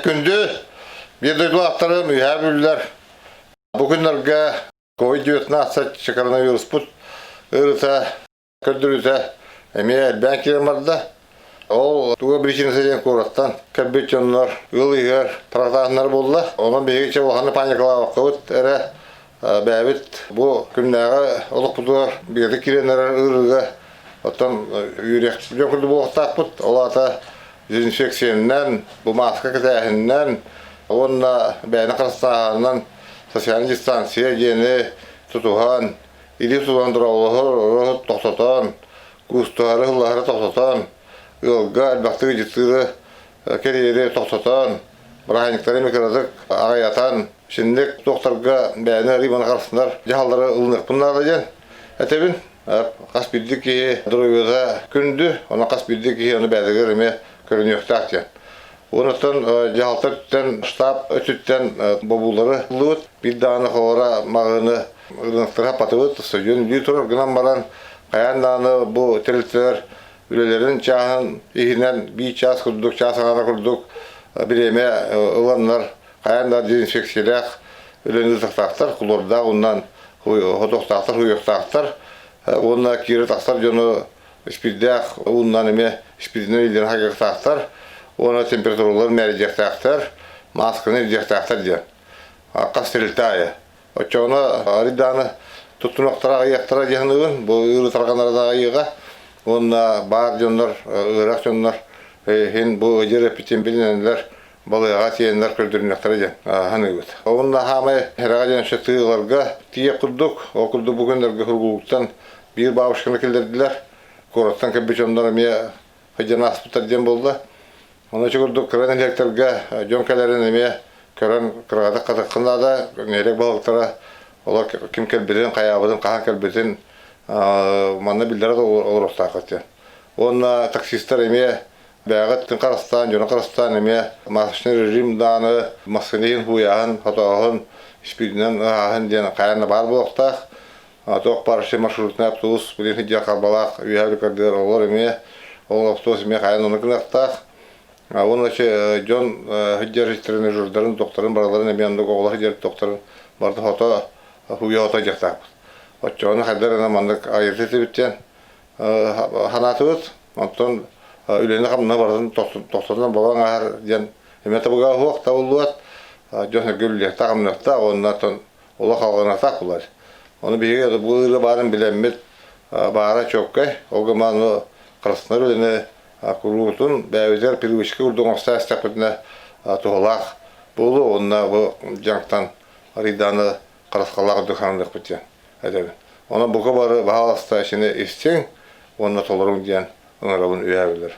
Күндү биир дойдулаахтарым, үһээ бүллэр. Бу күннэргэ COVID-19 коронавируспут ыарыыта көрдөрүүтэ эмиэ элбээн киирэн барда. Ол туга причината диэн куораттан кэлбит дьоннор ыал иһигэр тарҕатааһыннар буолла. Онон биһиги чэ улаханнык паникалаабаккабыт эрэ бэйэбит бу күннээҕи олохпутугар бигэтик киирэн эрэр ыарыыга оттон үөрэх дьон курдук буолуохтаахпыт. Ол аата дезинфекциянан, бу мааска кэтээһининэн уонна бэйэни харыстааһынынан социальнай дистанция диэни тутуһан, илии тутуһан дорооболоһор тохтотон, куустуһары, ыллаһары тохтотон, ыалга элбэхтик ыдьыттыыры кэриэри тохтотон, бырааһынньыктары кыратык аҕыйатан, синник туохтарга бэйэни арыйбаны харыстынар дьаһаллары ылыныахпын наада диэн этэбин. Хас биирдии киһи доруобуйата күндү, онон хас биирдии киһи ону бэйэтигэр эмиэ көрүнүөхтээх диэн. Онуттан дьаһалта өттүттэн, штаб өттүттэн бобуулары ыллыбыт. Биир даҕаны холобура маҕаһыыны ырыынактары хаппатыбыт, стадион үлүү турар гынан баран, хайаан даҕаны бу тэрилтэлэр үлэлэрин чааһын иһинэн биир чаас курдук, чаас аҥаара курдук бириэмэ ыланнар, хайаан да дезинфекциялээх үлэни ыытыахтаахтар, хлордаах уунан хотуохтаахтар, хуйуохтаахтар уонна киирэ тахсар дьону испирдээх ууннан эмиэ испирдинэн илдьэн хайгыахтаахтар уонна температураларын мээрийдиэхтээхтэр, маасканы илдьиэхтээхтэр диэн. Хас тэрилтэ аайы. Оччоҕуна арыйдааны туттунуохтара аҕыйахтара дии саныыбын. Бу ыарыы тарҕанара да аҕыйыаҕа. Уонна баар дьоннор, ыарах дьоннор иһин бу ыдьыр эппитин билинэннэр балыаҕа тиийэннэр көрдөрүнүөхтэрэ диэн саныыбыт. Уонна хаамай эрэҕэ диэн өссө тыыларга тиийэ курдук, ол курдук бу күннэргэ Сургуулуктан биир бабушканы киллэрдилэр. Куораттан кэлбит дьоннор эмиэ сылдьан ааспыттар диэн буолла. Ону ити курдук кыра нэһилиэктэргэ дьон кэлэрин эмиэ көрөн кыраҕатык хатыаххын наада. Нэһилиэк баһылыктара олор ким кэлбитин, хайаабытын, хаһан кэлбитин манна биллэрэ олоруохтааххыт диэн. Уонна таксистар эмиэ бэйэҕит харыстаан, дьону харыстаан эмиэ масочный режим дааны массыына иһин һууйааһын, хотооһун, испииринэн ыһааһын диэн хайаан да баар буолуохтаах. Туох баар маршрутный автобус билин сылдьар харбалаах үөһээ көрдөрөр олор эмиэ ол автобус эмиэ хайаан онно гыныахтаах. Уонна дьон сылдьар тренажердарын, тохторун барыларын эмиэ оннук оҕолор сылдьар тохторун барыта хото һууйа хото дьахтаахпыт. Оччоҕуна хайдар эрэ маннык айырты этибит ханаатыбыт. Онтон үлэни-хамнаһы барытын тохтотон бобон ааһар диэн эмиэ табыгаһа суох табыллыбат. Дьон сэргэ үлэлиэхтээх-хамныахтаах уонна оттон олох алҕанатаах булар. Ону биһиги бу ыарыы баарын билэммит баара чуолкай. Ол гынан ону харыстанар үлэни куруутун бэйэбитигэр привычка курдук оҥосто истэхпитинэ туһалаах буолуо уонна бу дьаҥтан арыйдааны харысхаллаах курдук сананыахпыт диэн этэбин. Онон бука бары баһааласта ишини истиҥ уонна толоруҥ диэн ыҥырабын үөһээ билэр.